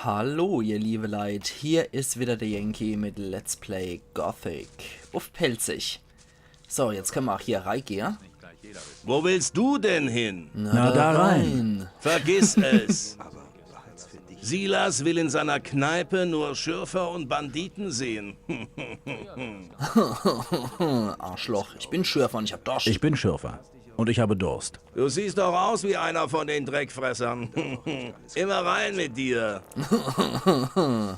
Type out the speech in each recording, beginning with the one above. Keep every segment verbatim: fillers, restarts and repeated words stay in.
Hallo, ihr liebe Leit, hier is wieder der Yankee mit Let's Play Gothic uff Pälzisch. So, jetzt kenne mer ach hier reigehe. Wo willst du denn hin? Na, da rein. Vergiss es. Silas will in seiner Kneipe nur Schürfer und Banditen sehen. Arschloch, ich bin Schürfer und ich hab Dorscht. Ich bin Schürfer. Und ich habe Durst. Du siehst doch aus wie einer von den Dreckfressern. Immer rein mit dir.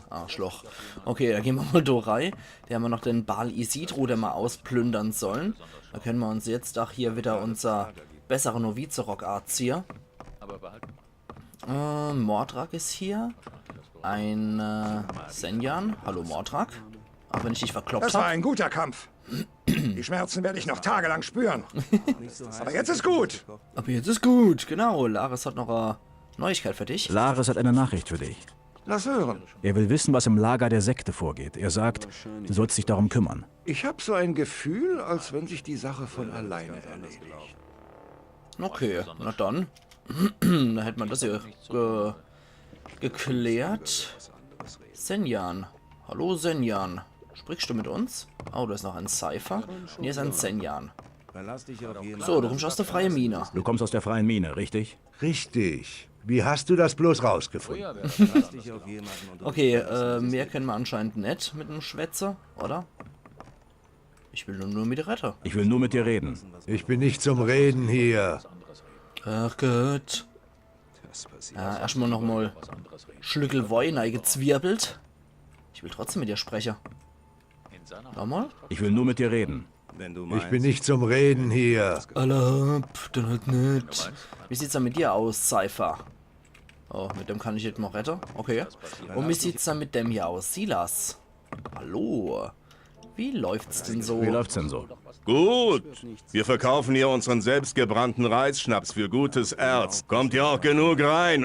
Arschloch. Okay, dann gehn mer mal do rei. Do hämmer noch den Baal Isidro, den mer ausplündere solle. Do kenne mer uns jetzt ach hier wieder unser bessere Novize-Rock aaziehe. Äh, Mordrak is hier. Ein äh, Senjan. Hallo Mordrak. Ach wenn ich dich verkloppt Das war hab. Ein guter Kampf. Die Schmerzen werde ich noch tagelang spüren. Aber jetzt ist gut. Aber jetzt is gut, genau. Lares hat noch e Neuigkeit für dich. Lares hat eine Nachricht für dich. Lass hören. Er will wissen, was im Lager der Sekte vorgeht. Er sagt, du sollst dich darum kümmern. Ich habe so ein Gefühl, als wenn sich die Sache von alleine erledigt. Okay, na dann. Do hätt mer das ja ge geklärt. Senjan. Hallo Senjan. Sprichst du mit uns? Oh, do is noch en Cipher. Un hier is en Senjan. So, du kommst aus der freie Mine. Du kommst aus der freien Mine, richtig? Richtig. Wie hast du das bloß rausgefunden? Okay, äh, mehr kenne mer anscheinend net mit em schwätze, oder? Ich will nur, nur mit dir redde. Ich will nur mit dir reden. Ich bin nicht zum Reden hier. Ach Gott. Ja, erschtmal nochmal Schlückel Woi neigezwirbelt. Ich will trotzdem mit dir spreche. Nochmal? Ich will nur mit dir reden. Ich bin nicht zum Reden hier. Alla hopp, dann halt net. Wie sieht's dann mit dir aus, Cipher? Oh, mit dem kann ich net mol redde. Okay. Un wie sieht's dann mit dem hier aus? Silas. Hallo. Wie läuft's denn so? Wie läuft's denn so? Gut. Wir verkaufen hier unseren selbstgebrannten Reisschnaps für gutes Erz. Kommt ja auch genug rein.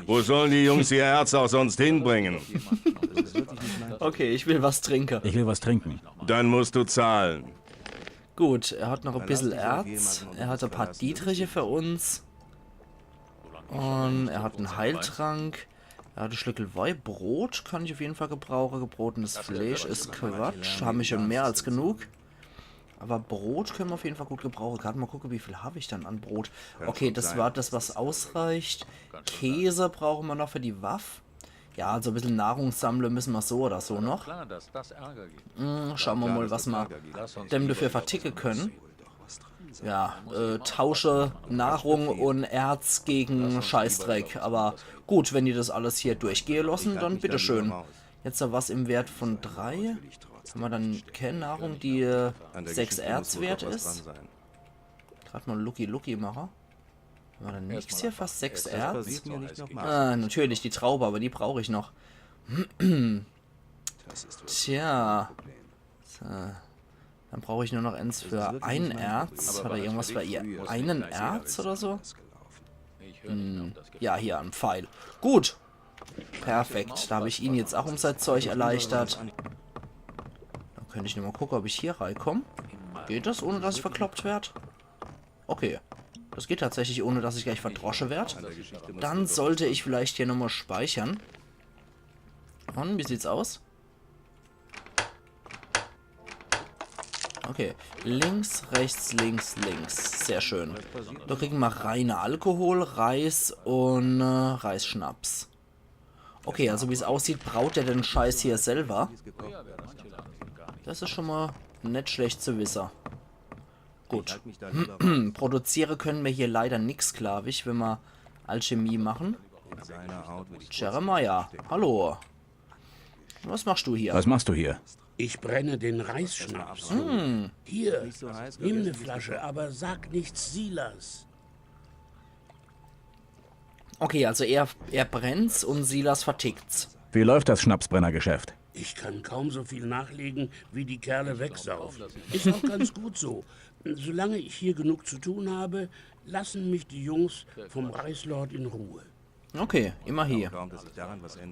Wo sollen die Jungs ihr Erz auch sonst hinbringen? Okay, ich will was trinke. Ich will was trinken. Dann musst du zahlen. Gut, er hat noch e bissel Erz. Er hat e paar Dietriche für uns. Un er hat en Heiltrank. Er hat e Schlückel Woi. Brot kann ich uff jeden Fall gebrauche. Gebrotenes Fleisch is Quatsch. Ham ich schon mehr als genug. Aber Brot kenne mer uff jeden Fall gut gebrauche. Grad mol gucke, wie viel hab ich dann an Brot. Okay, das war das, was ausreicht. Käse brauche mer noch für die Waff. Ja, also e bissel Nahrung sammle müsse mer so oder so noch. Hm, schaue mer mol, was mer dem dafür verticke kenne. Ja, äh, tausche Nahrung un Erz gege Scheißdreck. Aber gut, wenn die das alles hier durchgehe losse, dann bitteschön. Jetzt noch was im Wert von drei. Hämmer dann kee Nahrung, die äh, sechs Erz wert is? Grad mol Lucky Lucky mache. Hämmer dann nix hier, fast sechs Erz? Ah, natürlich, die Traube, aber die brauch ich noch. Tja. So. Dann brauch ich nur noch ens für ein Erz. Hat er irgendwas für ihr? Einen Erz oder so? Hm. Ja, hier, en Pfeil. Gut. Perfekt. Do hab ich ihn jetzt auch um sei Zeug erleichtert. Dann könnt ich nur mol gucke, ob ich hier reikomm. Geht das, ohne dass ich verkloppt werd? Okay. Das geht tatsächlich, ohne dass ich gleich verdrosche werd. Dann sollt ich vielleicht hier nochmal speichere. Un wie sieht's aus? Okay. Links, rechts, links, links. Sehr schön. Do kriege mer reine Alkohol, Reis un äh, Reisschnaps. Okay, also wie's aussieht, braut er den Scheiß hier selber. Das is schon mol net schlecht zu wisse. Gut. Produziere könne mer hier leider nix, glaub ich, wenn mer Alchemie mache. Jeremiah, hallo. Was machst du hier? Was machst du hier? Ich brenne den Reisschnaps. Hier, nimm eine Flasche, aber sag nichts Silas. Okay, also er, er brennt's un Silas vertickt's. Wie läuft das Schnapsbrennergeschäft? Ich kann kaum so viel nachlegen, wie die Kerle wegsaufen. Ist auch ganz gut so. Solange ich hier genug zu tun habe, lassen mich die Jungs vom Reislord in Ruhe. Okay, immerhin.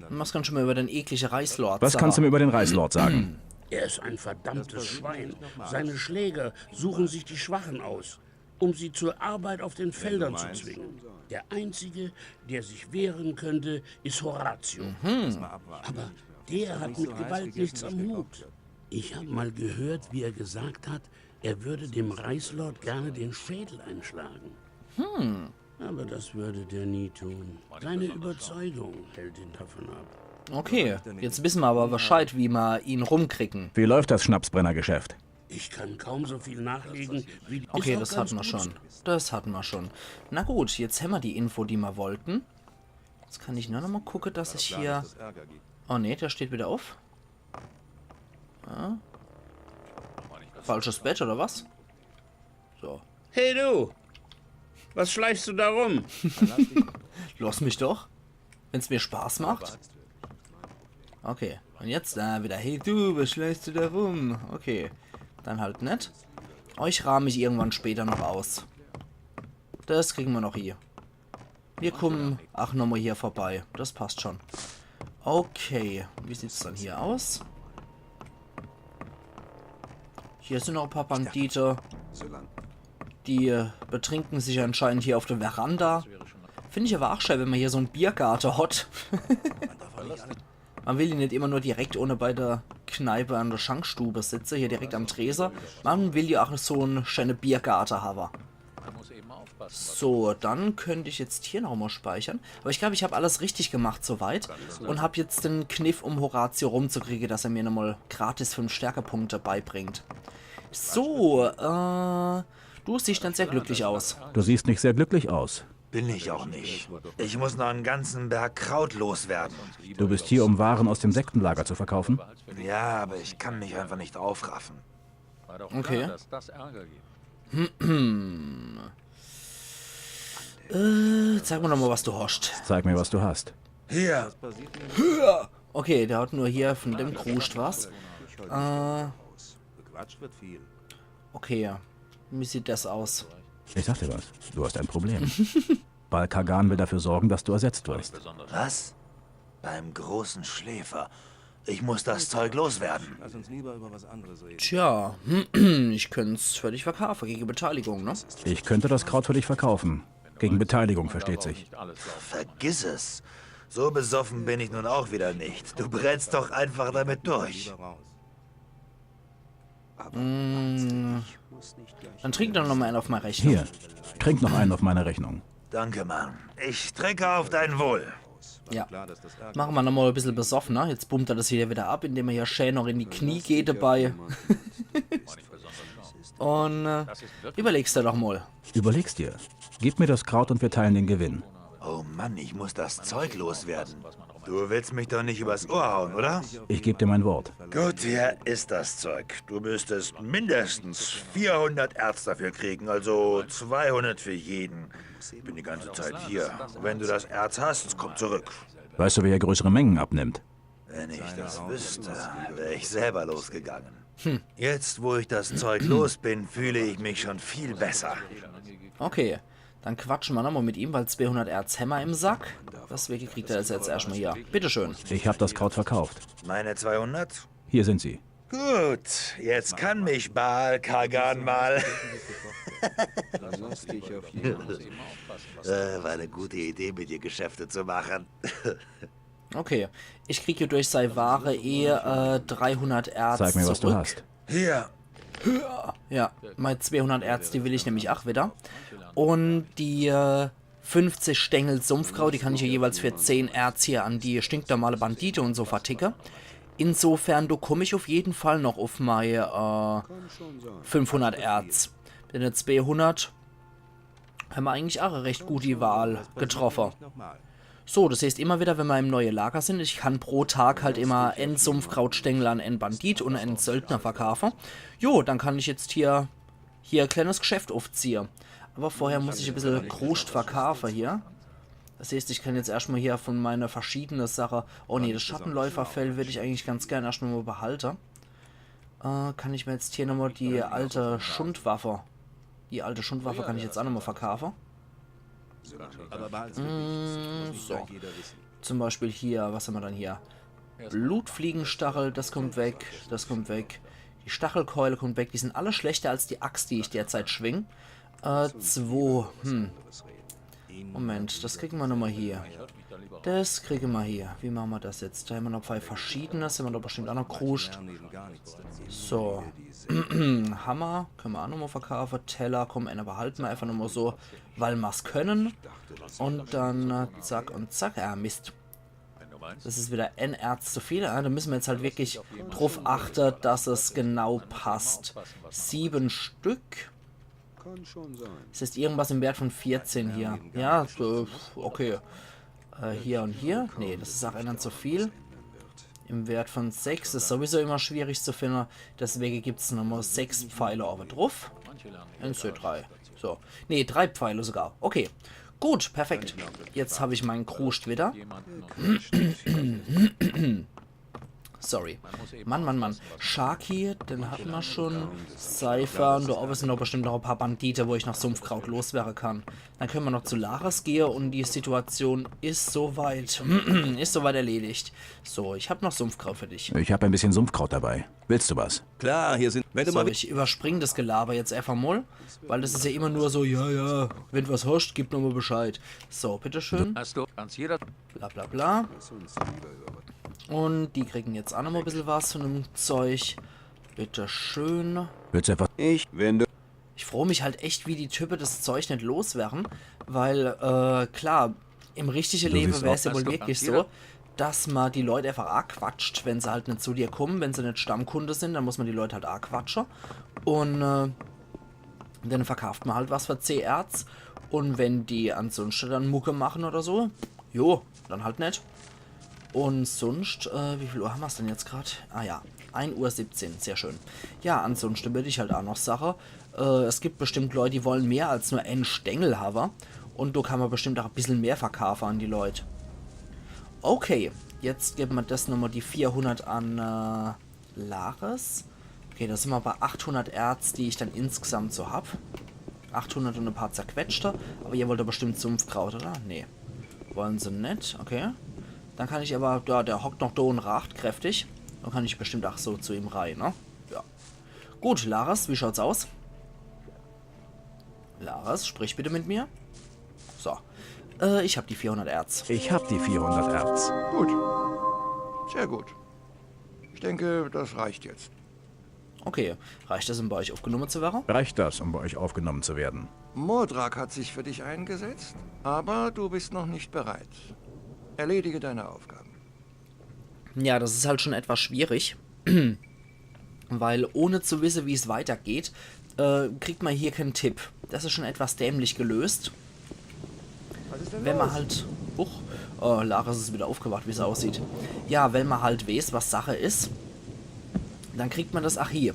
Was kannst du mir über den eklige Reislord Was sagen? Kannst du mir über den Reislord sagen? Er ist ein verdammtes Schwein. Seine Schläger suchen sich die Schwachen aus. um sie zur Arbeit auf den Feldern zu zwingen. Der Einzige, der sich wehren könnte, ist Horatio. Aber der hat mit Gewalt nichts am Hut. Ich habe mal gehört, wie er gesagt hat, er würde dem Reislord gerne den Schädel einschlagen. Aber das würde der nie tun. Seine Überzeugung hält ihn davon ab. Okay, jetzt wissen wir aber Bescheid, wie wir ihn rumkriegen. Wie läuft das Schnapsbrennergeschäft? Ich kann kaum so viel nachlegen, wie die Okay, Ist auch das ganz hatten wir gut. schon. Das hatten wir schon. Na gut, jetzt haben wir die Info, die wir wollten. Jetzt kann ich nur noch mal gucken, dass ich hier... Oh ne, der steht wieder auf. Ja. Falsches Bett, oder was? So. Hey du! Was schleichst du da rum? Lass mich doch. Wenn's mir Spaß macht. Okay. Und jetzt da wieder. Hey du, was schleichst du da rum? Okay. Dann halt net. Euch rahm ich irgendwann später noch aus. Das kriegen wir noch hier. Wir kommen, ach, nochmal hier vorbei. Das passt schon. Okay, wie sieht's dann hier aus? Hier sind noch ein paar Bandite. Die äh, betrinken sich anscheinend hier auf der Veranda. Finde ich aber auch schön, wenn man hier so einen Biergarten hat. Man will ja nicht immer nur direkt ohne bei der Kneipe an der Schankstube sitzen, hier direkt am Tresen. Man will ja auch so einen schönen Biergarten haben. So, dann könnte ich jetzt hier nochmal speichern. Aber ich glaube, ich habe alles richtig gemacht soweit. Und habe jetzt den Kniff, um Horatio rumzukriegen, dass er mir nochmal gratis fünf Stärkepunkte beibringt. So, äh, du siehst dann sehr glücklich aus. Du siehst nicht sehr glücklich aus. Bin ich auch nicht. Ich muss noch einen ganzen Berg Kraut loswerden. Du bist hier, um Waren aus dem Sektenlager zu verkaufen? Ja, aber ich kann mich einfach nicht aufraffen. Okay. Äh, zeig mir doch mal, was du hast. Zeig mir, was du hast. Hier, Okay, der hat nur hier von dem Kruscht was. Äh, okay, ja. Wie sieht das aus? Ich sag dir was, du hast ein Problem. Baal Kagan will dafür sorgen, dass du ersetzt wirst. Was? Beim großen Schläfer. Ich muss das Zeug loswerden. Tja, ich könnte es für dich verkaufen gegen Beteiligung, ne? Ich könnte das Kraut für dich verkaufen. Gegen Beteiligung, versteht sich. Vergiss es. So besoffen bin ich nun auch wieder nicht. Du brennst doch einfach damit durch. Mm, dann trink doch nochmal einen auf meine Rechnung. Hier, trink noch einen auf meine Rechnung. Danke, Mann. Ich trinke auf dein Wohl. Ja. Machen wir nochmal ein bisschen besoffener. Jetzt pumpt er das hier wieder ab, indem er hier schön noch in die Knie geht dabei. Und äh, überlegst du doch mal. Überleg's dir. Gib mir das Kraut und wir teilen den Gewinn. Oh Mann, ich muss das Zeug loswerden. Du willst mich doch nicht übers Ohr hauen, oder? Ich gebe dir mein Wort. Gut, hier ist das Zeug. Du müsstest mindestens vierhundert Erz dafür kriegen, also zweihundert für jeden. Ich bin die ganze Zeit hier. Wenn du das Erz hast, komm zurück. Weißt du, wer hier größere Mengen abnimmt? Wenn ich das wüsste, wäre ich selber losgegangen. Jetzt, wo ich das Zeug los bin, fühle ich mich schon viel besser. Okay, dann quatschen wir nochmal mit ihm, weil zweihundert Erz hämmer im Sack. Deswegen kriegt er das jetzt erstmal hier. Bitteschön. Ich habe das Kraut verkauft. Meine zweihundert? Hier sind sie. Gut, jetzt kann mich Baal Kagan mal. Äh, war eine gute Idee, mit dir Geschäfte zu machen. Okay, ich krieg hier durch sei Ware eh äh, dreihundert Erz Zeig mir, was du zurück. Hast. Hier, Ja, meine zweihundert Erz, die will ich nämlich auch wieder. Und die äh, fünfzig Stängel Sumpfkraut, die kann ich ja jeweils für zehn Erz hier an die stinknormale Bandite und so verticke. Insofern, da komm ich auf jeden Fall noch auf meine äh, fünfhundert Erz. Denn der zweihundert hämmer eigentlich auch recht gut die Wahl getroffen. So, das heißt, immer wieder, wenn wir im neue Lager sind, ich kann pro Tag halt immer en Sumpfkrautstängel an en Bandit und en Söldner verkaufen. Jo, dann kann ich jetzt hier hier e kleines Geschäft aufziehe. Aber vorher muss ich e bissel Kruscht verkaufen hier. Das heißt, ich kann jetzt erstmal hier von meine verschiedene Sache. Oh nee, das Schattenläuferfell würde ich eigentlich ganz gern erstmal mal behalten. Äh, kann ich mir jetzt hier nochmal die alte Schundwaffe. Die alte Schundwaffe kann ich jetzt auch nochmal verkaufen. Mm, so. Zum Beispiel hier, was haben wir dann hier? Blutfliegenstachel, das kommt weg, das kommt weg. Die Stachelkeule kommt weg, die sind alle schlechter als die Axt, die ich derzeit schwing. Äh, zwo. Hm. Moment, das kriegen wir nochmal hier. Das kriegen wir hier. Wie machen wir das jetzt? Da haben wir noch zwei verschiedene, sind wir doch bestimmt auch noch kruscht. So. Hammer, können wir auch nochmal verkaufen. Teller, komm, einer behalten wir einfach nochmal so, weil wir's können. Und dann äh, zack und zack. Ah, Mist. Das ist wieder ein Erz zu viel. Ah, da müssen wir jetzt halt wirklich drauf achten, dass es genau passt. Sieben Stück. Kann schon sein. Es ist irgendwas im Wert von vierzehn hier. Ja, so, okay. Äh, hier und hier. Nee, das ist auch einer zu viel. Im Wert von sechs ist sowieso immer schwierig zu finden. Deswegen gibt's nochmal sechs Pfeile oben drauf. Eins, zwei, drei. So. Nee, drei Pfeile sogar. Okay. Gut, perfekt. Jetzt habe ich meinen Kruscht wieder. Sorry. Mann, Mann, Mann. Sharky, den hatten wir schon. Cipher, und da oben sind doch bestimmt noch ein paar Bandite, wo ich noch Sumpfkraut loswerden kann. Dann können wir noch zu Lares gehen und die Situation ist soweit, ist soweit erledigt. So, ich habe noch Sumpfkraut für dich. Ich habe ein bisschen Sumpfkraut dabei. Willst du was? Klar, hier sind. Wenn du So, mal ich überspring das Gelaber jetzt einfach mal, weil das ist ja immer nur so, ja, ja, wenn du was hast, gib nochmal Bescheid. So, bitteschön. Hast du ganz jeder Bla bla bla. Und die kriegen jetzt auch nochmal ein bisschen was von dem Zeug. Bitteschön. Willst du einfach. Ich, wenn du. Ich frage mich halt echt, wie die Typen das Zeug nicht loswerden, weil, äh, klar, im richtigen Leben siehst wäre es ja auch wohl ganz wirklich jeder- so, dass man die Leute einfach anquatscht, wenn sie halt nicht zu dir kommen, wenn sie nicht Stammkunde sind, dann muss man die Leute halt anquatschen. Und äh, dann verkauft man halt was für zehn Erz. Und wenn die ansonsten dann Mucke machen oder so, jo, dann halt nicht. Und sonst, äh, wie viel Uhr haben wir's denn jetzt grad? Ah ja, ein Uhr siebzehn, sehr schön. Ja, ansonsten würde ich halt auch noch sagen, äh, es gibt bestimmt Leute, die wollen mehr als nur einen Stängel haben. Und da kann man bestimmt auch ein bisschen mehr verkaufen an die Leute. Okay, jetzt geben wir das nochmal die vierhundert an äh, Lares. Okay, da sind wir bei achthundert Erz, die ich dann insgesamt so hab. Achthundert und ein paar zerquetschte. Aber ihr wollt doch bestimmt Sumpfkraut, oder? Nee. Wollen sie nicht, okay. Dann kann ich aber, ja, der hockt noch da und raucht kräftig. Dann kann ich bestimmt auch so zu ihm rein, ne? Ja. Gut, Lares, wie schaut's aus? Lares, sprich bitte mit mir. So. Äh, ich hab die vierhundert Erz. Ich habe die vierhundert Erz. Gut. Sehr gut. Ich denke, das reicht jetzt. Okay, reicht das, um bei euch aufgenommen zu werden? Reicht das, um bei euch aufgenommen zu werden? Mordrak hat sich für dich eingesetzt, aber du bist noch nicht bereit. Erledige deine Aufgaben. Ja, das ist halt schon etwas schwierig. Weil ohne zu wissen, wie es weitergeht, äh, kriegt man hier keinen Tipp. Das ist schon etwas dämlich gelöst. Wenn man halt. Huch, oh, Lares ist wieder aufgewacht, wie es aussieht. Ja, wenn man halt weiß, was Sache ist, dann kriegt man das auch hier.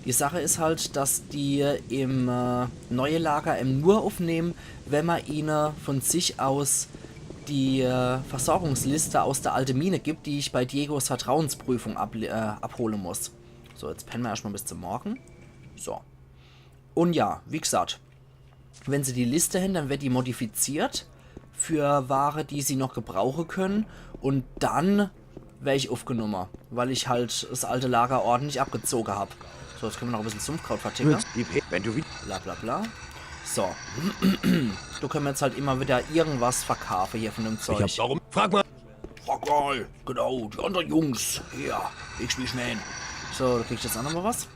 Die Sache ist halt, dass die im äh, neue Lager im nur aufnehmen, wenn man ihnen von sich aus die äh, Versorgungsliste aus der alten Mine gibt, die ich bei Diegos Vertrauensprüfung ab, äh, abholen muss. So, jetzt pennen wir erstmal bis zum Morgen. So. Und ja, wie gesagt, wenn sie die Liste haben, dann wird die modifiziert für Ware, die sie noch gebrauchen können. Und dann werde ich aufgenommen, weil ich halt das alte Lager ordentlich abgezogen hab. So, jetzt können wir noch ein bisschen Sumpfkraut verticken. Wenn du wie. Bla bla bla. So. Da können wir jetzt halt immer wieder irgendwas verkaufen hier von dem Zeug. Warum? Frag mal. Frag mal, genau, die anderen Jungs. Ja, ich spiel schnell. So, da krieg ich jetzt auch nochmal was.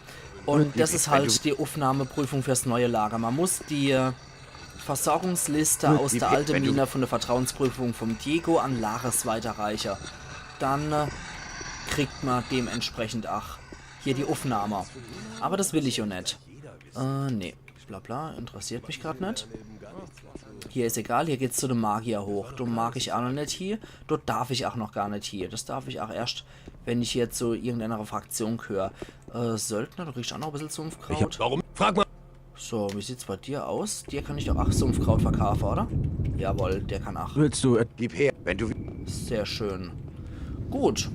Und das ist halt die Aufnahmeprüfung fürs neue Lager. Man muss die äh, Versorgungsliste aus der alten Mine von der Vertrauensprüfung vom Diego an Lares weiterreichen. Dann äh, kriegt man dementsprechend auch hier die Aufnahme. Aber das will ich ja nicht. Äh, nee. Bla bla, interessiert mich grad nicht. Hier ist egal, hier geht's zu dem Magier hoch. Da mag ich auch noch nicht hier. Da darf ich auch noch gar nicht hier. Das darf ich auch erst, wenn ich hier zu irgendeiner Fraktion gehöre. Äh, Söldner, du kriegst auch noch ein bisschen Sumpfkraut. Warum? Frag mal. So, wie sieht's bei dir aus? Dir kann ich doch auch Sumpfkraut verkaufen, oder? Jawohl, der kann auch. Willst du. Äh, Gib her, wenn du wie. Sehr schön. Gut.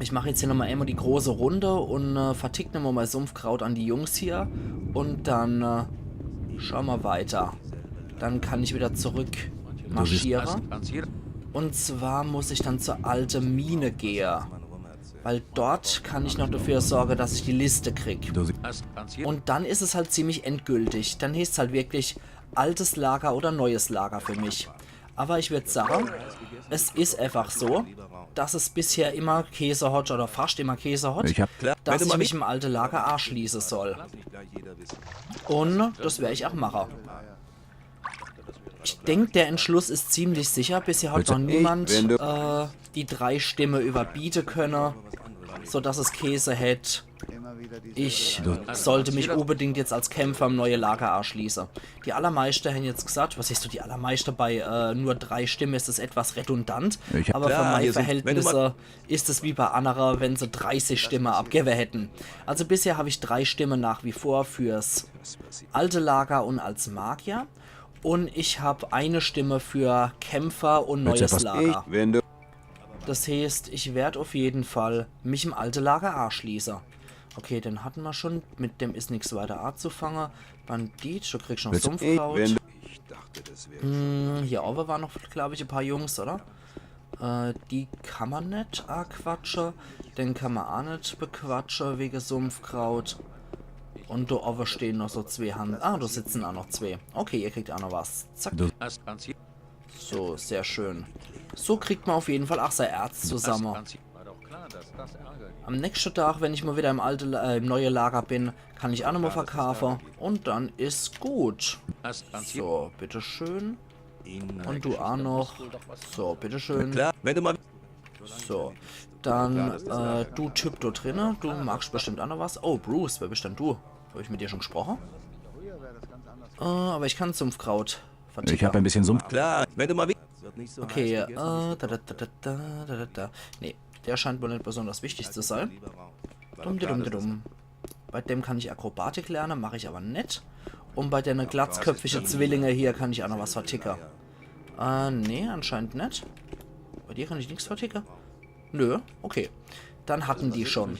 Ich mache jetzt hier nochmal einmal die große Runde und äh, vertick nochmal mein Sumpfkraut an die Jungs hier. Und dann äh, schauen wir weiter. Dann kann ich wieder zurück marschieren. Ganz jeder. Und zwar muss ich dann zur alten Mine gehen. Weil dort kann ich noch dafür sorge, dass ich die Liste krieg. Du, Und dann is es halt ziemlich endgültig. Dann heeßt's halt wirklich altes Lager oder neues Lager für mich. Aber ich würd sage, es is einfach so, dass es bisher immer Käse hot oder fascht immer Käse hot, Ich hab klar, dass wenn du ich mal mich im alte Lager aschließe soll. Und das wer ich auch mache. Ich denk, der Entschluss is ziemlich sicher. Bisher hat Bitte. Noch niemand Ich, wenn du äh, die drei Stimme überbiete könne, so dass es Käse hätt. Ich sollte mich unbedingt jetzt als Kämpfer im neue Lager aschließe. Die allermeiste hän jetzt gesagt, was heißt du, die allermeiste, bei äh, nur drei Stimme is es etwas redundant, Ich hab- aber für Klar, meine hier sind- wenn du mal- Verhältnisse is es wie bei annere, wenn se dreißig Stimme abgewwe hätten. Also bisher hab ich drei Stimme nach wie vor fürs alte Lager und als Magier. Und ich hab eine Stimme für Kämpfer und Willst du neues etwas- Lager. Ich, wenn du Das heeßt, ich werd auf jeden Fall mich im alte Lager aschließe. Okay, den hatten mer schon. Mit dem is nix weiter azufange. Bandit, du kriegst noch Willst du- Sumpfkraut. wenn du Hm, hier owwe waren noch, glaub ich, e paar Jungs, oder? Äh, die kann mer net aquatsche. Den kann mer a net bequatsche wege Sumpfkraut. Und do owwe stehen noch so zwee Hand. Ah, do sitzen a noch zwee. Okay, ihr kriegt a noch was. Zack. Du- So, sehr schön. So kriegt mer auf jeden Fall ach sei Erz zusamme. Am nächschte Tag, wenn ich mal wieder im alte, La- äh, im neue Lager bin, kann ich a nochmal verkaufe. Und dann is gut. So, bitteschön. Und du a noch. So, bitteschön. Klar, wenn du mal So, dann, äh, du Typ do drinne, du magst bestimmt a noch was. Oh, Bruce, wer bist denn du? Hab ich mit dir schon gesproche? Äh, aber ich kann Sumpfkraut verticken. Ich hab ein bisschen Sumpf. Klar, wenn du mal wie- Okay, äh, da, da, da, da, da, da, da. Nee, der scheint wohl net besonders wichtig zu sein. Dumm, dumm, dumm. Bei dem kann ich Akrobatik lerne, mach ich aber net. Und bei dene glatzköpfische Zwillinge hier kann ich a noch was verticke. Äh, nee, anscheinend net. Bei dir kann ich nix verticke? Nö, okay. Dann hatten die schon.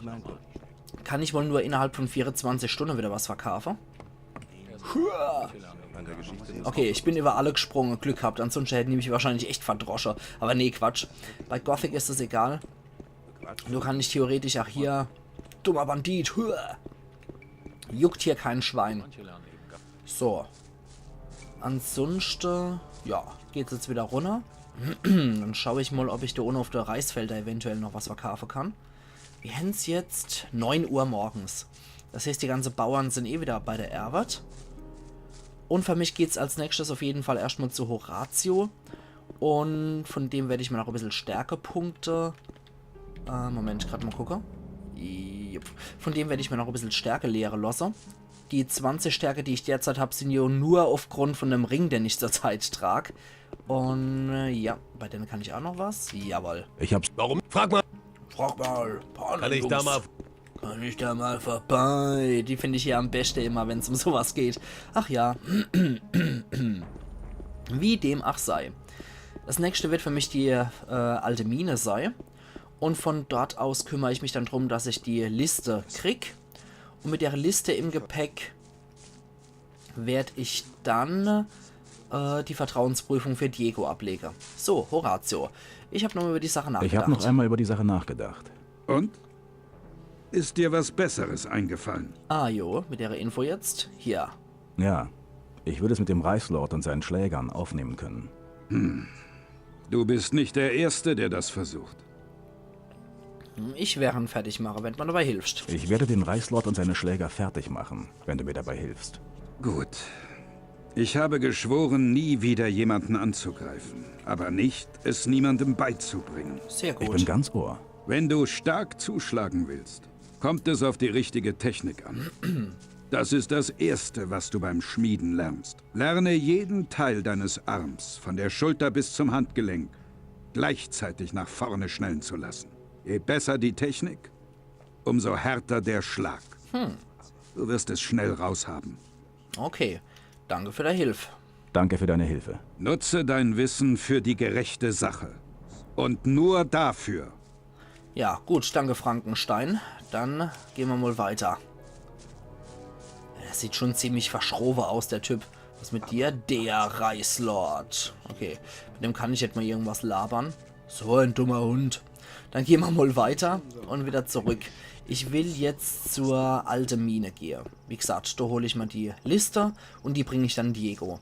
Kann ich wohl nur innerhalb von vierundzwanzig Stunde wieder was verkaufe? Hua! Okay, ich bin über alle gesprunge, Glück gehabt, ansonsten hätten die mich wahrscheinlich echt verdrosche. Aber nee, Quatsch. Bei Gothic is es egal. Du kannst theoretisch auch hier, dummer Bandit, hua! Juckt hier kein Schwein. So. Ansonsten, ja, geht's jetzt wieder runter. Dann schau ich mal, ob ich da unten auf der Reisfelder eventuell noch was verkaufen kann. Wir hän's jetzt neun Uhr morgens. Das heißt, die ganze Bauern sind eh wieder bei der Arbeit. Und für mich geht's als nächstes auf jeden Fall erstmal zu Horatio. Und von dem werde ich mir noch ein bisschen Stärkepunkte. Äh, Moment, grad mal gucken. Jupp. Von dem werde ich mir noch ein bisschen Stärke lehren lassen. Die zwanzig Stärke, die ich derzeit hab, sind ja nur aufgrund von dem Ring, den ich zurzeit trag. Und äh, ja, bei denen kann ich auch noch was. Jawohl. Ich hab's. Warum? Frag mal. Frag mal. Paar Kann ich da Jungs. Mal. Kann ich da mal vorbei? Die finde ich hier am besten immer, wenn's um sowas geht. Ach ja. Wie dem ach sei. Das nächste wird für mich die äh, alte Mine sei. Und von dort aus kümmere ich mich dann drum, dass ich die Liste krieg. Und mit der Liste im Gepäck werd ich dann äh, die Vertrauensprüfung für Diego ablege. So, Horatio, ich hab nochmal über die Sache nachgedacht. Ich hab noch einmal über die Sache nachgedacht. Und? Ist dir was Besseres eingefallen? Ah jo, mit der Info jetzt. Hier. Ja. Ich würde es mit dem Reislord und seinen Schlägern aufnehmen können. Du bist nicht der Erste, der das versucht. Ich werd'n fertig mache, wenn du mir dabei hilfst. Ich werde den Reislord und seine Schläger fertig machen, wenn du mir dabei hilfst. Gut. Ich habe geschworen, nie wieder jemanden anzugreifen, aber nicht, es niemandem beizubringen. Sehr Ich bin gut. Ganz Ohr. Wenn du stark zuschlagen willst, kommt es auf die richtige Technik an. Das ist das Erste, was du beim Schmieden lernst. Lerne jeden Teil deines Arms, von der Schulter bis zum Handgelenk, gleichzeitig nach vorne schnellen zu lassen. Je besser die Technik, umso härter der Schlag. Du wirst es schnell raushaben. Okay, danke für die Hilfe. Danke für deine Hilfe. Nutze dein Wissen für die gerechte Sache. Und nur dafür. Ja, gut, danke Frankenstein. Dann gehen wir mal weiter. Er sieht schon ziemlich verschroben aus, der Typ. Was mit dir? Der Reislord. Okay, mit dem kann ich jetzt mal irgendwas labern. So ein dummer Hund. Dann gehn mer mol weiter un wieder zurück. Ich will jetzt zur alte Mine gehe. Wie gesagt, do hol ich mol die Liste un die bring ich dann Diego.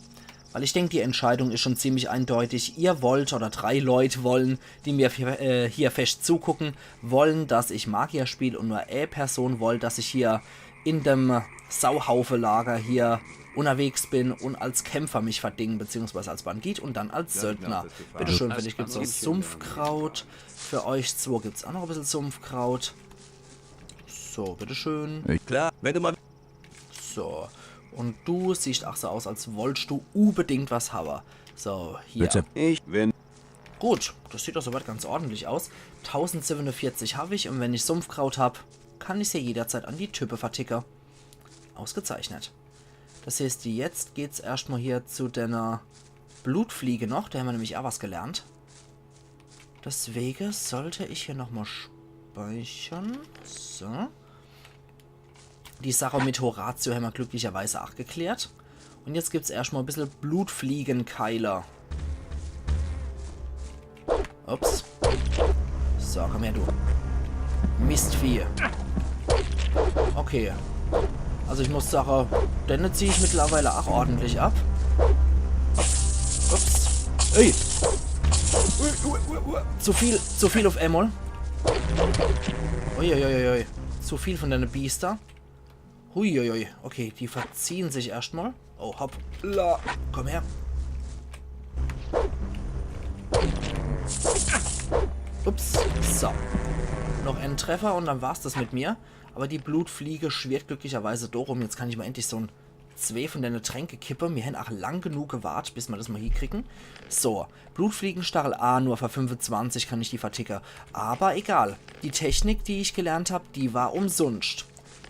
Weil ich denk, die Entscheidung is schon ziemlich eindeutig. Ihr wollt, oder drei Leut wollen, die mir fe- äh, hier fescht zugucken, wollen, dass ich Magier spiel un nur e Person wollt, dass ich hier in dem Sauhaufe-Lager hier unterwegs bin un als Kämpfer mich verding, beziehungsweise als Bandit un dann als Söldner. Bitteschön, für dich gibt's noch Sumpfkraut. Für euch zwo gibt's auch noch e bissel Sumpfkraut. So, bitteschön. Klar, wenn du mal. So. Un du siehst ach so aus, als wolltst du unbedingt was hawe. So, hier. Bitte. Ich, wenn. Gut, das sieht doch soweit ganz ordentlich aus. Tausendsiebenundvierzig hab ich un wenn ich Sumpfkraut hab, kann ich's ja jederzeit an die Type verticke. Ausgezeichnet. Das heißt, jetzt geht's erscht mol hier zu deiner Blutfliege noch. Do hämmer nämlich auch was gelernt. Deswege sollt ich hier nochmol speichere. So. Die Sache mit Horatio hämmer glücklicherweise auch geklärt. Un jetzt gibt's erscht mol e bissel Blutfliegenkeile. Ups. So, komm her, du. Mistvieh. Okay. Also ich muss sage, denne zieh ich mittlerweile auch ordentlich ab. Ups. Ey. Ui, ui, ui, ui. Zu viel, zu viel auf emol. Uiuiuiui. Zu viel von denne Biester. Huiuiui. Okay, die verziehen sich erscht mol. Oh, hoppla. Komm her. Ups. So. Noch en Treffer un dann war's das mit mir. Aber die Blutfliege schwirrt glücklicherweise do rum. Jetzt kann ich mol endlich so en, zwee von denne Tränke kippe. Mir hänn auch lang genug gewart, bis mer das mol hiekriegen. So, Blutfliegenstachel, ah, nur für fünfundzwanzig kann ich die verticke. Aber egal. Die Technik, die ich gelernt hab, die war umsunscht.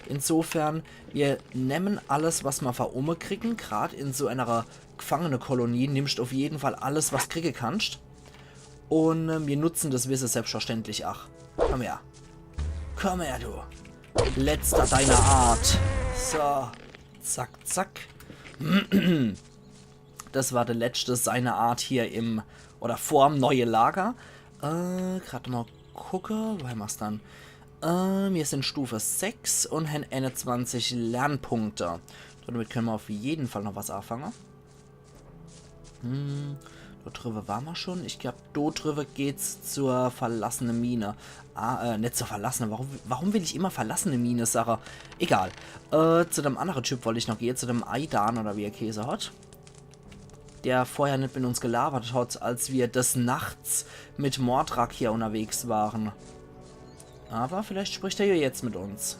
Insofern, mir nemmen alles, was mer für umme kriegen. Grad in so enere Gefangenekolonie nimmst auf jeden Fall alles, was kriege kannst. Un äh, mir nutzen das Wisse selbstverständlich ach. Komm her. Komm her, du. Letzter deiner Art. So. Zack, zack. Das war der letzte seiner Art hier im, oder vorm neue Lager. Äh, grad mol gucke, wo hämmer's dann? Äh, mir sind Stufe sechs un hänn einundzwanzig Lernpunkte. Damit können mer auf jeden Fall noch was anfangen. Hm, do driwwe ware mer schon. Ich glaub, do driwwe geht's zur verlassene Mine. Ah, äh, net zur verlassene. Warum, warum will ich immer verlassene Mine sage? Egal. Äh, zu dem annere Typ wollt ich noch gehe, zu dem Aidan oder wie er geheeße hat. Der vorher net mit uns gelabert hat, als mir des Nachts mit Mordrak hier unterwegs waren. Aber vielleicht spricht er ja jetzt mit uns.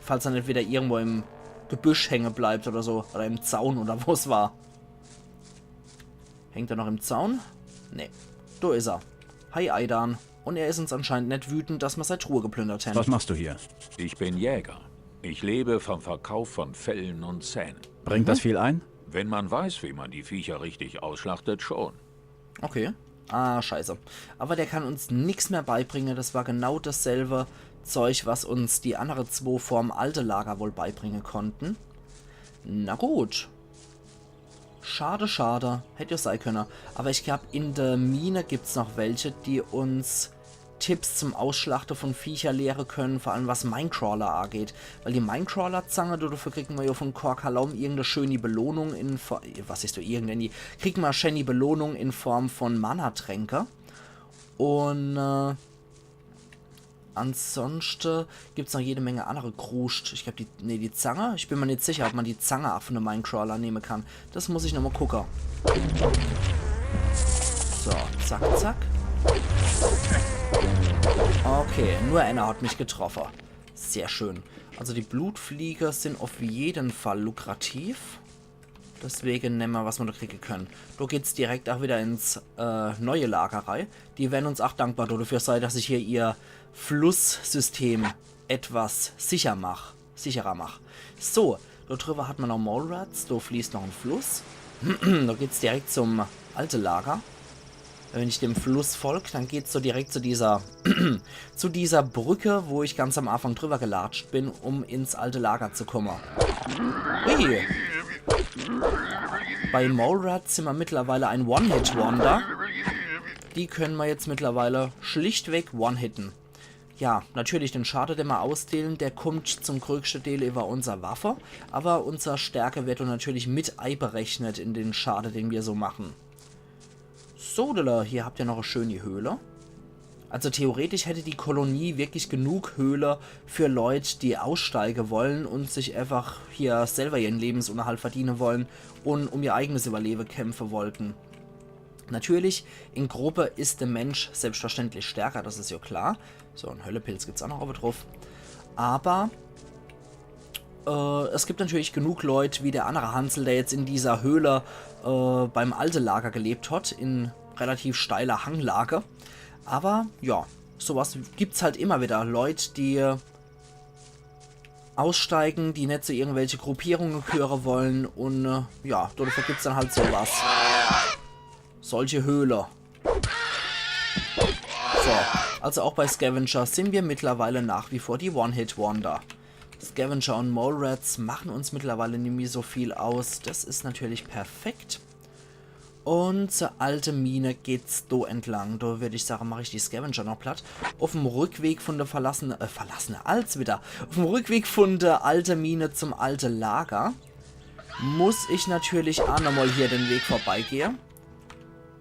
Falls er net wieder irgendwo im Gebüsch hänge bleibt oder so. Oder im Zaun oder wo's war. Hängt er noch im Zaun? Nee. Do is er. Hi, Aidan. Un er is uns anscheinend net wütend, dass mer sei Truhe geplündert hänn. Was machst du hier? Ich bin Jäger. Ich lebe vom Verkauf von Fellen und Zähnen. Bringt das viel ein? Wenn man weiß, wie man die Viecher richtig ausschlachtet, schon. Okay. Ah, scheiße. Aber der kann uns nix mehr beibringen. Das war genau dasselbe Zeug, was uns die annere zwo vorm alte Lager wohl beibringen konnten. Na gut. Schade, schade. Hätt ja sei könne. Aber ich glaub, in der Mine gibt's noch welche, die uns Tipps zum Ausschlachte von Viecher lehre können, vor allem was Minecrawler angeht. Weil die Minecrawler-Zange, do, dafür kriegen mer ja von Korkalom irgendeine schöne Belohnung in Fo-, was is do, irgendeine, kriegen mer schöne Belohnung in Form von Mana-Tränke. Un äh, ansonsten gibt's noch jede Menge annere Kruscht. Ich glaub, die, nee, die Zange, ich bin mer net sicher, ob mer die Zange ach von de Minecrawler nehme kann. Das muss ich nochmal gucke. So, zack, zack. Okay, nur einer hat mich getroffen. Sehr schön. Also die Blutfliege sind auf jeden Fall lukrativ. Deswegen nemme mer, was mer do kriege können. Do geht's direkt ach wieder ins äh, neue Lager rei. Die werden uns ach dankbar dafür sei, dass ich hier ihr Flusssystem etwas sicher mach, sicherer mach. So, do driwwe hat mer noch Mallrats, do fließt noch en Fluss. Do geht's direkt zum alte Lager. Wenn ich dem Fluss folg, dann geht's so direkt zu dieser, zu dieser Brücke, wo ich ganz am Anfang driwwer gelatscht bin, um ins alte Lager zu komme. Ui. Bei Mallrats sind mer mittlerweile en One-Hit-Wonder. Die könne mer jetzt mittlerweile schlichtweg one-hitten. Ja, natürlich, de Schade, den mer ausdeele, der kummt zum größte Deel iwwer unser Waffe, awwer unser Stärke werd do natürlich mit eiberechnet in de Schade, den mer so mache. Sodele, hier habt ihr noch e schöni Höhle. Also theoretisch hätt die Kolonie wirklich genug Höhle für Leut, die aussteige wolle un sich einfach hier selwer ihren Lebensunterhalt verdiene wolle un um ihr eigenes Überlewe kämpfe wollte. Natürlich, in Gruppe is de Mensch selbstverständlich stärker, das is jo klar. So, en Höllepilz gibt's ach noch owwe druff. Awwer äh, es gibt natürlich genug Leut, wie der annere Hansel, der jetzt in dieser Höhle äh, beim alte Lager gelebt hat, in relativ steiler Hanglage. Awwer ja, sowas gibt's halt immer wieder. Leut, die aussteige, die net zu irgendwelche Gruppierunge gehöre wolle un äh, ja, dafür gibt's dann halt sowas. Solche Höhle. So, also auch bei Scavenger sin mer mittlerweile nach wie vor die One-Hit-Wonder. Scavenger un Mole Rats mache uns mittlerweile nimmi so viel aus. Das is natürlich perfekt. Un zur alte Mine geht's do entlang. Do würd ich sage, mach ich die Scavenger noch platt. Uff'm Rückweg vun der verlassene, äh, verlassene, als wieder. Uff'm Rückweg vun der alte Mine zum alte Lager muss ich natürlich ach nochmal hier de Weg vorbeigehe.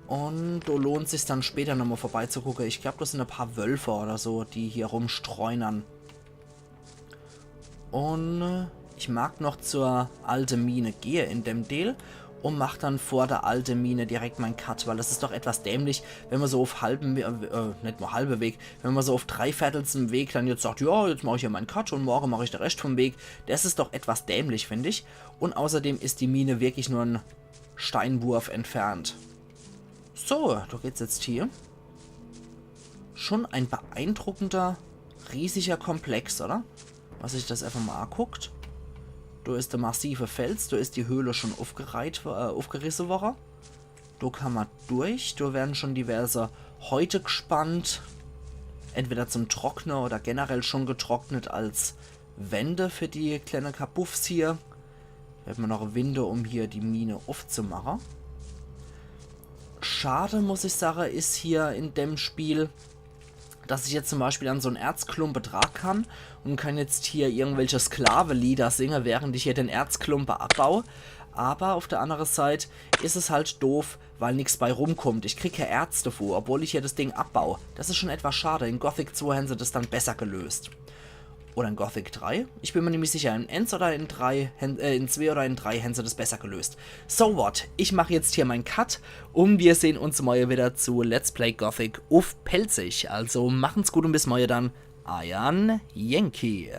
Un do lohnt sich's dann später nochmal vorbeizugucke. Ich glaub, das sin e paar Wölfe oder so, die hier rumstreunern. Un äh, ich mag noch zur alte Mine gehe in dem Deel un mach dann vor der alte Mine direkt mein Cut, weil das is doch etwas dämlich, wenn mer so uff halbem, We- äh, net nur halbe Weg, wenn mer so uff dreiviertelsem Weg dann jetzt sagt, ja, jetzt mach ich hier mein Cut un morge mach ich de Rescht vum Weg. Das is doch etwas dämlich, find ich. Un außerdem is die Mine wirklich nur en Steinwurf entfernt. So, do geht's jetzt hier. Schon ein beeindruckender, riesiger Komplex, oder? Was sich das einfach mal anguckt. Do is der massive Fels, do is die Höhle schon uffgereit, äh, uffgerisse worre. Do kann mer durch, do werden schon diverse Häute gespannt. Entweder zum Trockne oder generell schon getrocknet als Wände für die kleine Kabuffs hier. Hätt mer noch Winde, um hier die Mine uffzumache. Schade, muss ich sage, is hier in dem Spiel, dass ich jetzt zum Beispiel an so en Erzklumpe dra kann un kann jetzt hier irgendwelche Sklavelieder singe, während ich hier den Erzklumpe abbau. Awwer uff der annere Seit is es halt doof, weil nix bei rumkummt. Ich krieg kee Erz dafür, obwohl ich hier das Ding abbau. Das is schon etwas schade. In Gothic zwei hän se das dann besser gelöst. Oder in Gothic drei? Ich bin mer nimmi sicher. In eins oder in drei, hän- äh, in zwei oder in drei hän se das besser gelöst. So what? Ich mach jetzt hier mein Cut un mir sehn uns morge wieder zu Let's Play Gothic uff Pälzisch. Also machen's gut un bis morge dann. Eier Yankee.